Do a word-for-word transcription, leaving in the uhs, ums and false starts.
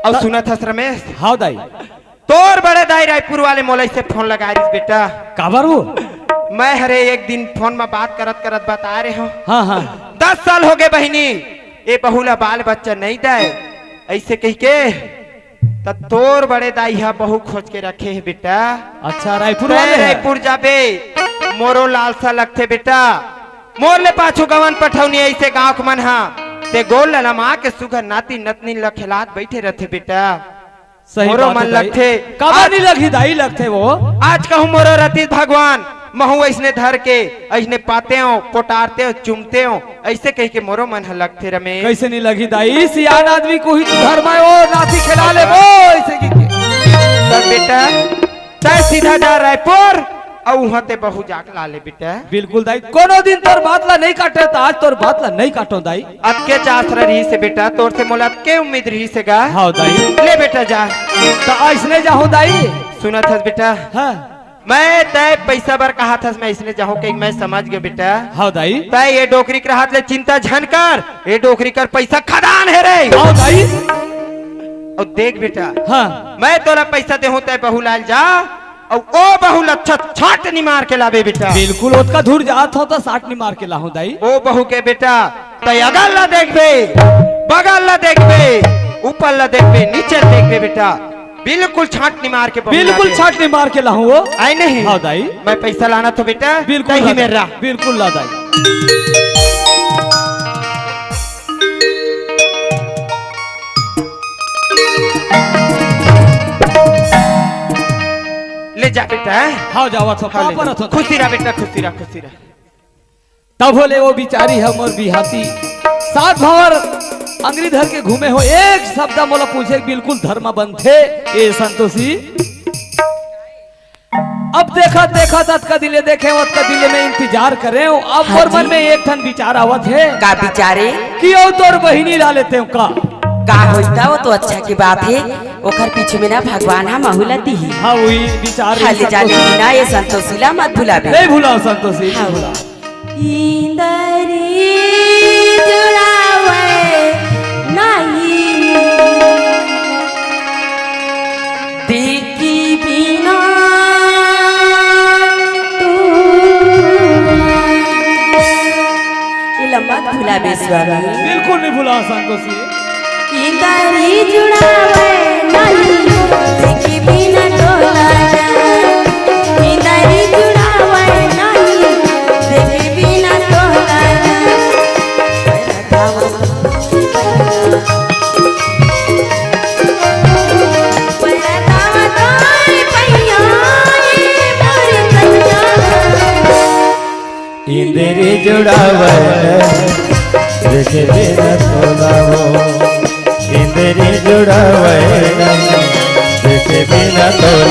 अउ त- सुनत हस रमेश? हाव दाई। तोर बड़े दाई रायपुर वाले मोला इसे फोन लगा रिस बेटा। काबर वो? मैं हरे एक दिन फोन में बात करत करत बता रहे हो। हाँ, हाँ। दस साल हो गए बहिनी, ए बहू ला बाल बच्चा नहीं दे, ऐसे कह के त तोर बड़े दाई हा बहू खोज के रखे हे बेटा। अच्छा, रायपुर तैं वाले हा? रायपुर जाबे, मोरो लालसा लगथे बेटा। मोर ले पाछू गवन पठौनी ऐसे गाँव के मन हा, ते गोल ललमा के सुघर नाती नतनी ल खेलात बैठे रहथे बेटा। सही मोरो बात मन हे दाई। लगथे। काबर आज नहीं लगही दाई, लगथे वो। आज कहूँ मोरो रतीश भगवान, महू ऐसने धर के, ऐसने पाते हो, पोटारते हो, चुमते हो, ऐसे कह के मोरो मन ह लगथे रमेश। कैसे नहीं लगही दाई, सियान आदमी को ही तू धर्म है, ओ नाती खेला ले वो, ऐसे कह के। तब बेटा, तय सीधा जा रायपुर, अउ उहाँ ते बहू जाके ला ले बेटा। बिल्कुल दाई, कोनो दिन तोर बात ला नहीं काटे, त आज तोर बात ला नहीं काटो दाई। अतके आस रहिस हे बेटा, तोर से मोला अतके उम्मीद रहिस हे गा। हाव दाई। ले बेटा जा। त अइसने जाहूँ दाई। सुनत हस बेटा? हाँ। मैं तय पैसा बर कहा थस, मैं अइसने जाहूँ कहिके मैं समझ गयो बेटा। हाव दाई। तय ये डोकरी के रहत ले चिंता झन कर, ये डोकरी कर पैसा खदान हे रे। हाव दाई। अउ देख बेटा, हाँ। मैं तोला पैसा देहूँ, तय बहू लाल जा, अउ ओ बहू ला छत छाट निमार के लाबे बेटा। बिल्कुल, ओतका दूर जात हो त छाट निमार के लाहूँ दाई। ओ बहू के बेटा, तय अगल ला देखबे, बगल ला देखबे, ऊपर ला देखबे, नीचे ला देखबे बेटा, बिल्कुल छाट निमार के बहू बिल्कुल लाबे। छाट निमार के लाहूँ वो। आय नहीं? हाव दाई। मैं पैसा लानत हो बेटा, बिल्कुल तय ही ला मेर दाई। रह। बिल्कुल ला दाई। ले जा बेटा। हाव जावत हो, हाँ, ले पाँव जा। परत हो। खुशी रह बेटा, खुशी रह, खुशी रह। तभो ले वो बिचारी ह मोर बिहाती, सात भंवर अंगरी धर के घूमे हो, एक शब्द मोला पूछे, बिल्कुल धर्म बनथे। ए संतोषी, अब देखत देखत अतका दिन ले देखे, अतका दिन ले मैं इंतजार करे हूँ। अब हाँ मोर मन जी। में एक ठन विचार आवत हे। का विचार हे? कि ओ तोर बहिनी ला लेते हो का? का होता, वो तो अच्छा की बात हे। ओकर पीछू में ना भगवान हा महू ला दिही। हाँ, वही विचार हे हाँ, ले जा, संतोषी। लेकिन ना ये संतोषी ला मत भुलाबे। नहीं भुलाओ संतोषी, नहीं हाँ। भुलाओ। इंदरी जुड़ावे नहीं देखी बिना तू। ये ला मत भुलाबे स्वामी। बिल्कुल नहीं भुलाओ संतोषी। इंदरी जुड़ावे नहीं, देखी बिना तोला। इंदरी जुड़ावे नहीं, देखी बिना तोला। इंदरी जुड़ावे नहीं, देखे बिना तोला वो। इंदरी जुड़ावे नहीं, देखे बिना तोला।